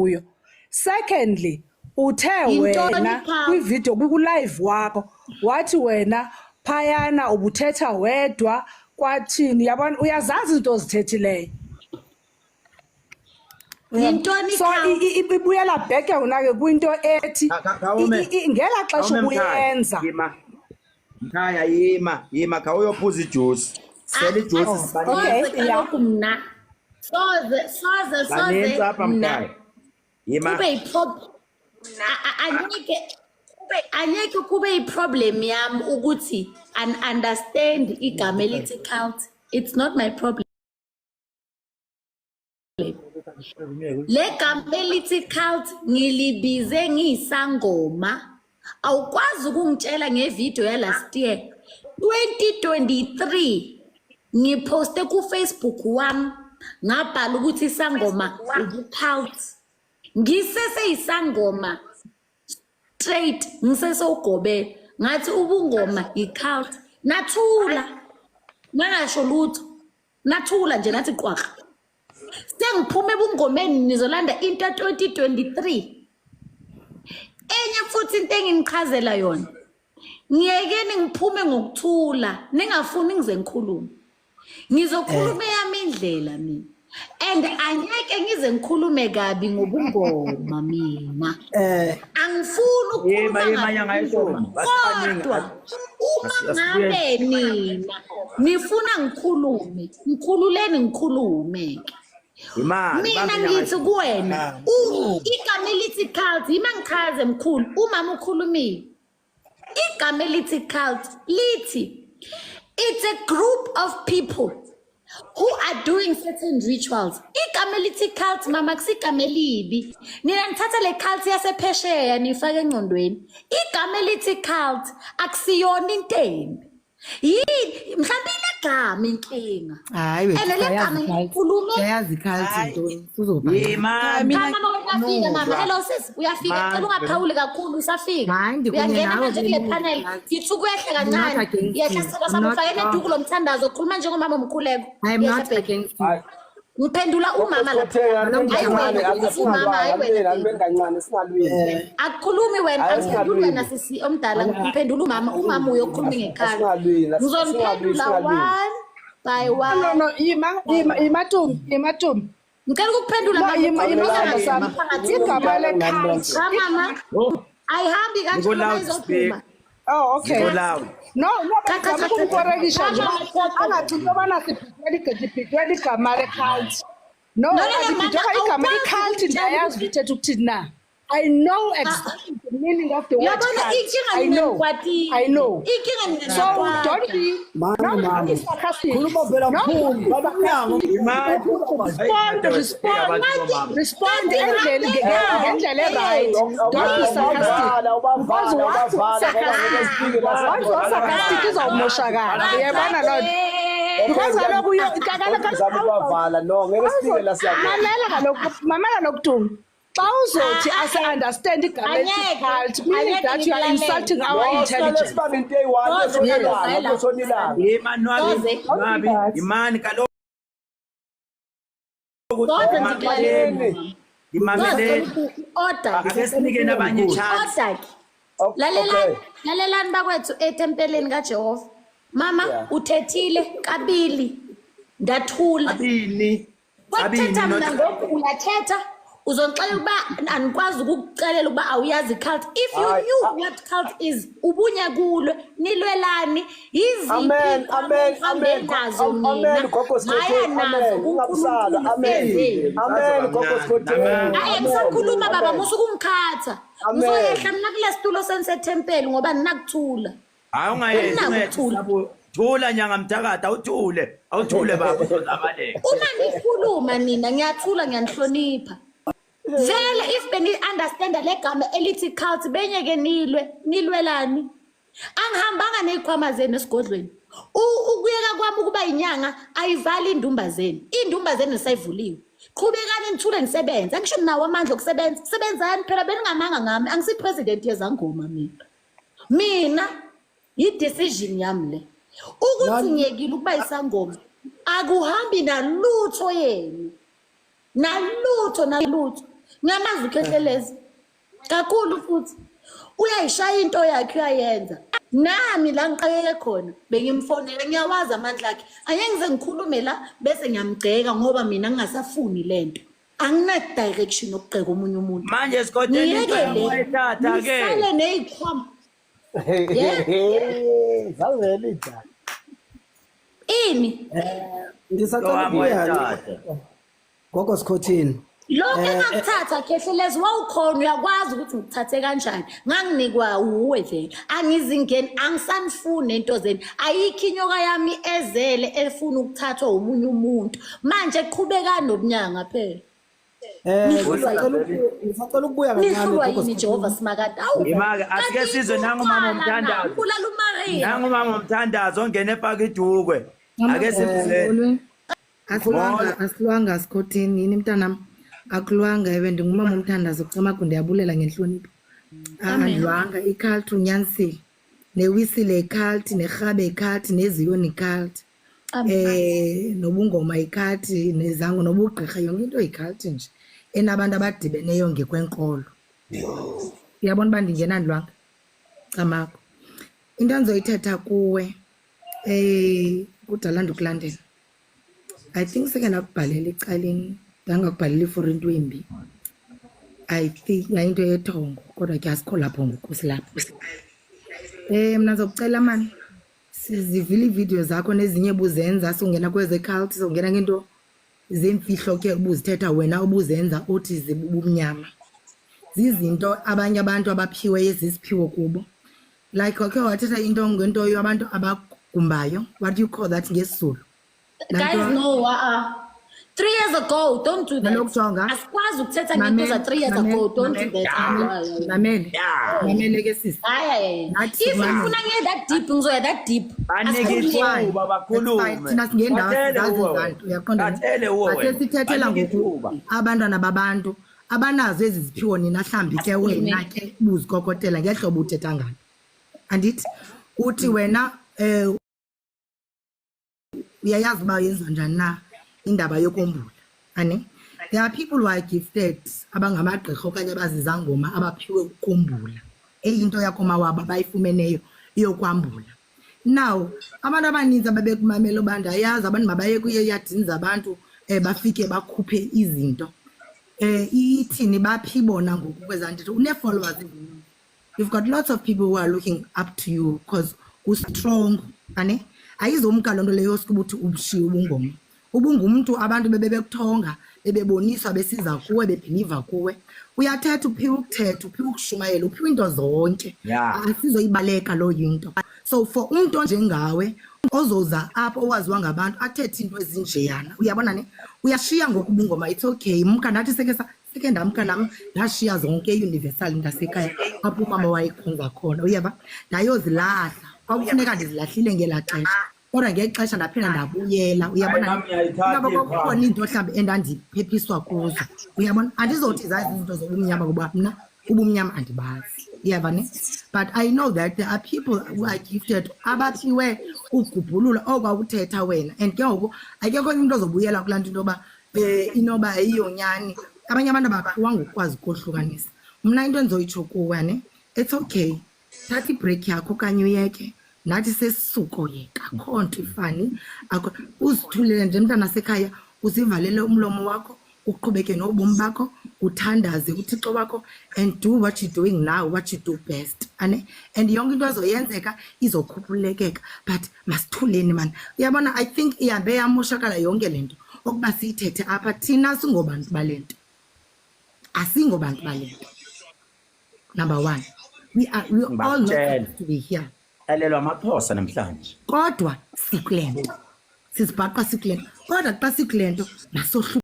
Kuyo. Secondly, uthe Yintoni wena pha? kwivideo kuku-live wakho wathi wena phayana ubuthetha wedwa kwathini, yabona, uyazazi izinto ozithethileyo. Yintoni So cult? ibuyela back yona ke kwinto ethi Khawume. ngela xesha Khawume, mkhaya. ubuyenza. Yima. Mkhaya, yima, yima, khawuyophuza ijuice. Sela ijuice. Okay, Soze yeah. kaloku mna. Soze, soze, Banintsi soze apha, mna. mkhaya. Yima. Kube angeke kube yi-problem yami ukuthi un-understand igama elithi cult. It's not my problem. Le gama elithi cult ngilibize ngiyisangoma. Awukwazi ukungitshela ngevideo ya last year 2023 ngiphoste ku-Facebook wami, ngabhala ukuthi isangoma ubu-cult. Ngiseseyisangoma straight, ngisesewugobela, ngathi ubungoma i-cult. Nathula, nangasho lutho, nathula nje, nathi qwaqa. Sengiphuma ebungomeni, nizolanda into ya 2023. Enye futhi into enginichazela yona, ngiyekeni ngiphume ngokuthula, ningafuni ngize ngikhulume, ngizokhuluma eyami indlela mina, and angeke ngize ngikhulume kabi ngobungoma mina. Angifuni Yima, ukukhuluma yima, ngabi nyanga yeshumi. ngobungoma, Basibaningi. kodwa uma Asibuye. ngabe nina nifuna ngikhulume, ngikhululeni ngikhulume ke. Imali. Mina Bambe ngithi nyanga. kuwena, igama elithi cult, yima ngichaze mkhulu, umama ukhulumile. Igama elithi cult lithi it's a group of people who are doing certain rituals. Igama elithi cult, mama, kusigama elibi. Nina nithatha le cult yasephesheya niyifake engqondweni. Igama elithi cult akusiyona into embi. Yini mhlawumbe ilegama inkinga? Hayi wethu, And le siyayazi gama i-cult. ngikhulume Siyayazi i-cult yintoni, sizobhala. Yima. Cha mama, uyafika mama. Hello sis, uyafika. Man. Cela ungaphawuli kakhulu, usafika. Hayi, ndikunye Uyangena nawe manje kule kule panel. cult. Ngithi ukuyehla I'm not kancane. against Yehla you. sicela I'm sami not- ufake neduku lomthandazo, khuluma njengomama umkhuleko. I am Yehla not baby. against you. Ngiphendula umama lapha. Hayi wena, umama, hayi wena, baby. Kancane, singalwini. Akukhulumi wena, Hayi, angiphenduli wena singalwini. sisi omdala, ngiphendula umama, umama uyokhuluma ngekhaya. Asingalwini, Ngizoniphendula singalwini. one by No, one. no, yima, yima, yima Tumi, yima Tumi. Ngicela ukukuphendula No, mama, yima, yima, ukhuluma sithando sami. phakathi. Igama le-cult. Cha mama, Oh, ayihambi kanjalo Niko loud izophuma. Oh, okay. Niko loud. No, Cha, cha, bengizama cha, cha. ukumkorekisha nje. Mama, cha, cha. Angathi into yobana sibhidwe igama le-cult. No, No, no, no, alibhidwanga mama, igama awukwazi i-cult, ukutshela ndiyayazi ukuthi- ithetha ukuthini na. I know exactly the meaning of the word Uyabona cult. inkinga I nina know. nikwatile. I know. Inkinga nina So niyakwata. don't be Mama, no, don't mama. be sarcastic. Khuluma phela No, mkhulu. Baba mnyango. Yima. Respond, respond, respond ngendlela e-right. Don't be sarcastic. Because once sarcastic, once wa-sarcastic izawumoshakala. Uyayibona loo nto? Because kaloku Uzama ukubavala, no, ngeke sifike la siyakhona. Mamela kaloku, mamela kaloku Tumi. Xa uzothi ase-understand igama elithi Angeke, cult, meaning angeke that you are ngikulalele. insulting our No, siqale intelligence. sibambe into eyi-one Soze kushona ilanga, ngiyazela. kushona ilanga. Yima Nwabi. Soze. Nwabi. Yimani kaloku. Soze ngikulalele. Yini? Yimameleni. Order. Ake sinikeni abanye chance. Order ke. Okay. Lalelani, lalelani bakwethu ethempeleni kaJehova. Mama, uthethile kabili. Ndathula. Kabini. Kabini Kwakuthetha mina not ngoku uyathetha, uzongixelela ukuba andikwazi ukukucelela ukuba awuyazi cult. If you Hayi, knew what cult is, ubunya kulo nilwelani? Yiziphi Amen, iy'nkomo amen, engihambe amen. nazo Amen, mina, Gogo ngaya Skhotheni, nazo amen. Ungabusala, kuNkulunkulu amen. sezeni. Amen, Gogo Skhotheni. Hayi, Amen. ngisakhuluma baba, Amen. musa ukungikhatha. Amen. Ngizoyehla mina kule situlo sensethempeli ngoba ninakuthula. Hayi, ungayehli, Unako ungayehli, ukuthula. Sabo. Thula nyanga mthakathi, awuthule. Awuthule baba, uzozabaleka. Uma nikhuluma nina ngiyathula, ngiyanihlonipha vele. If beni-understanda le gama elithi cult, benyeke nilwe. Nilwelani? Angihambanga ney'khwama zenu esigodlweni. Ukuyeka kwami ukuba inyanga ayivali iy'ndumba zenu, iy'ndumba zenu zisayivuliwe. Qhubekani nithule nisebenze. Angisho ninawo amandla okusebenza, sebenzani phela. Beningamanga ngami, angisiyi-president yezangoma mina. Mina i-decision yami le ukuthi ngiyekile ukuba isangoma, akuhambi nalutho yenu, nalutho, nalutho. Ngiyamazi uKhehlelezi kakhulu futhi uyayishaya into yakhe, uyayenza. Nami la ngiqakeke khona bengimfonela, ngiyawazi amandla akhe. Angeke ngize ngikhulume la bese ngiyamgceka ngoba mina ngingasafuni lento. Angina-direction yokugxeka omunye umuntu. Manje Skhotheni, into Ngiyeke yami le, wayithatha ke. ngisale ney'khwama. Zavela idaba. Ini? Ngisacela Lo wami ukubuya wayithatha. Gogo Skhotheni. Lokhu engakuthatha, Khehlelezi, wawukhona, uyakwazi ukuthi ngikuthathe kanjani. Nganginikwa uwe vele. Angizingeni, angisanifuni nento zenu. Ayikho inyoka yami ezele efuna ukuthathwa omunye umuntu. Manje qhubekani nobunyanga phela. Ngisacela ukubuya kancane, Nihlulwa Gogo yini Skhotheni. Jehova simakade? Awu. Ima-ke, asike Kanti sizwe nangu umama utshwala na, umthandazo. ubulala uMaria. Nangu umama umthandazo ongena efaka idukwe. Ake simzeni. Asilwanga, asilwanga Skhotheni, yini mntanam? Akulwanga, ewe, ndingumama umthandazo kucamagu, ndiyabulela ngenhlonipho. Andilwanga, i-cult unyanisile. Newisile i-cult, nerhabe i-cult, neziyoni i-cult. Nobungoma i-cult, nezango nobugqirha, yonke into i-cult nje. Enabantu abadibeneyo ngekwenkolo. Uyabona uba ndingena ndilwanga? Camagu. Into endizoyithetha kuwe, kudala ndikulandela. I think seke ndakubhalela ecaleni, ndangakubhaleli for into embi. I think yayinto yethongo, kodwa ke asikho lapho ngoku, silapho. Mna ndizokucela mani, sizivile iividiyo zakho nezinye buzenza, songena kweze cult, songena ngento zemfihlo ke ubuzithetha wena, ubuzenza uthi zibubumnyama. Zizinto abanye abantu abaphiwe ezisiphiwo kubo. Like wakhe wathetha into ngento yabantu abagumbayo. What do you call that ngesiZulu? Guys, no, uh-uh. 3 years ago, don't do that. Kaloku jonga. Asikwazi ukuthetha ngento za 3 years ago. Don't do that. Mamele, mamele. Mamele ke sisi. Hayi, hayi. Nathi If simamele. ufuna ngiye that deep, ngizoya that deep. Banike Asikhulumeni. ithuba bakhulume. Thina singendawo Bathele sizazi uwe izanto, wena. uyaqonda ne? Bathele uwe Ase wena. sithethela Banike ngoku ithuba. abantwana babantu abanazo ezi ziphiwo nina hlambi ke wena ke buzikokotela ngehlobo uthetha ngalo. Andithi uthi wena uyayazi uba yenziwa njani na indaba yokombula, ane? There are people who are gifted, abangamagqirha okanye abazizangoma, abaphiwe ukombula, eyinto yakomawabo abayifumeneyo iyokwambula. Now abantu abaninzi ababekumamela uba ndayazi abantu mabaye kuye eyadini zabantu, bafike bakhuphe izinto, ithini, baphi bona ngoku kwezaa ntetho? Unee-followers ezininzi, you've got lots of people who are looking up to you because u-strong, ane? Ayizomka loo nto leyo sukuba uthi ubushiye ubungoma. Ubungumntu abantu bebebekuthonga, bebeboniswa, besiza kuwe, bebhiliva kuwe. Uyathetha, uphiwe ukuthetha, uphiwe ukushumayela, uphiwe into zonke. Asizoyibaleka loo yinto. So for umntu onjengawe ozoza apho owaziwa ngabantu athethe into ezinjeyana, uyabona ne, uyashiya ngoku ubungoma, it's okay, mka. Nathi seke seke ndamka nam, ndashiya zonke i-universal ndasekhaya apho umama wayekhonza khona, uyeva, ndayozilahla. Kwakufuneka ndizilahlile ngelaa xesha, kodwa ngexesha ndaphinda ndabuyela, uyabona. Hayi, mami, ngiyayithatha Inoba kwakukhona iphara. iinto mhlawumbi endandiphephiswa kuzo, uyabona. Andizothi zazi izinto zobumnyama ngoba mna ubumnyama andibazi, uyava ne? But I know that there are people who are gifted, abaphiwe ugubhulula okwakuthetha wena, and ke ngoku akekho enye umntu ozobuyela kulaa nto, into yoba inoba ayiyonyani. Abanye abantu abaphiwanga ukukwazi ukohlukanisa. Mna into endizoyitsho kuwe ne, it's okay, thatha i-break yakho okanye uyeke, nathi sesisukoyeka, akho nto ifani akho. Uzithulele nje mntana sekhaya, uzivalele umlomo wakho, uqhubeke nobomi bakho, uthandaze uThixo wakho and do what you're doing now, what you do best, ane? And yonke into ezoyenzeka izokhuphulekeka, but masithuleni mani, uyabona. I think ihambe yamoshakala yonke le nto okuba siyithethe apha. Thina singobantu bale nto, asingobantu bale nto. Number one, we are all not Ngibakutshela. supposed to be here. Elelwa amaXhosa namhlanje. Kodwa sikule nto, sizibhaqa sikule nto, kodwa xa sikule nto masohluke.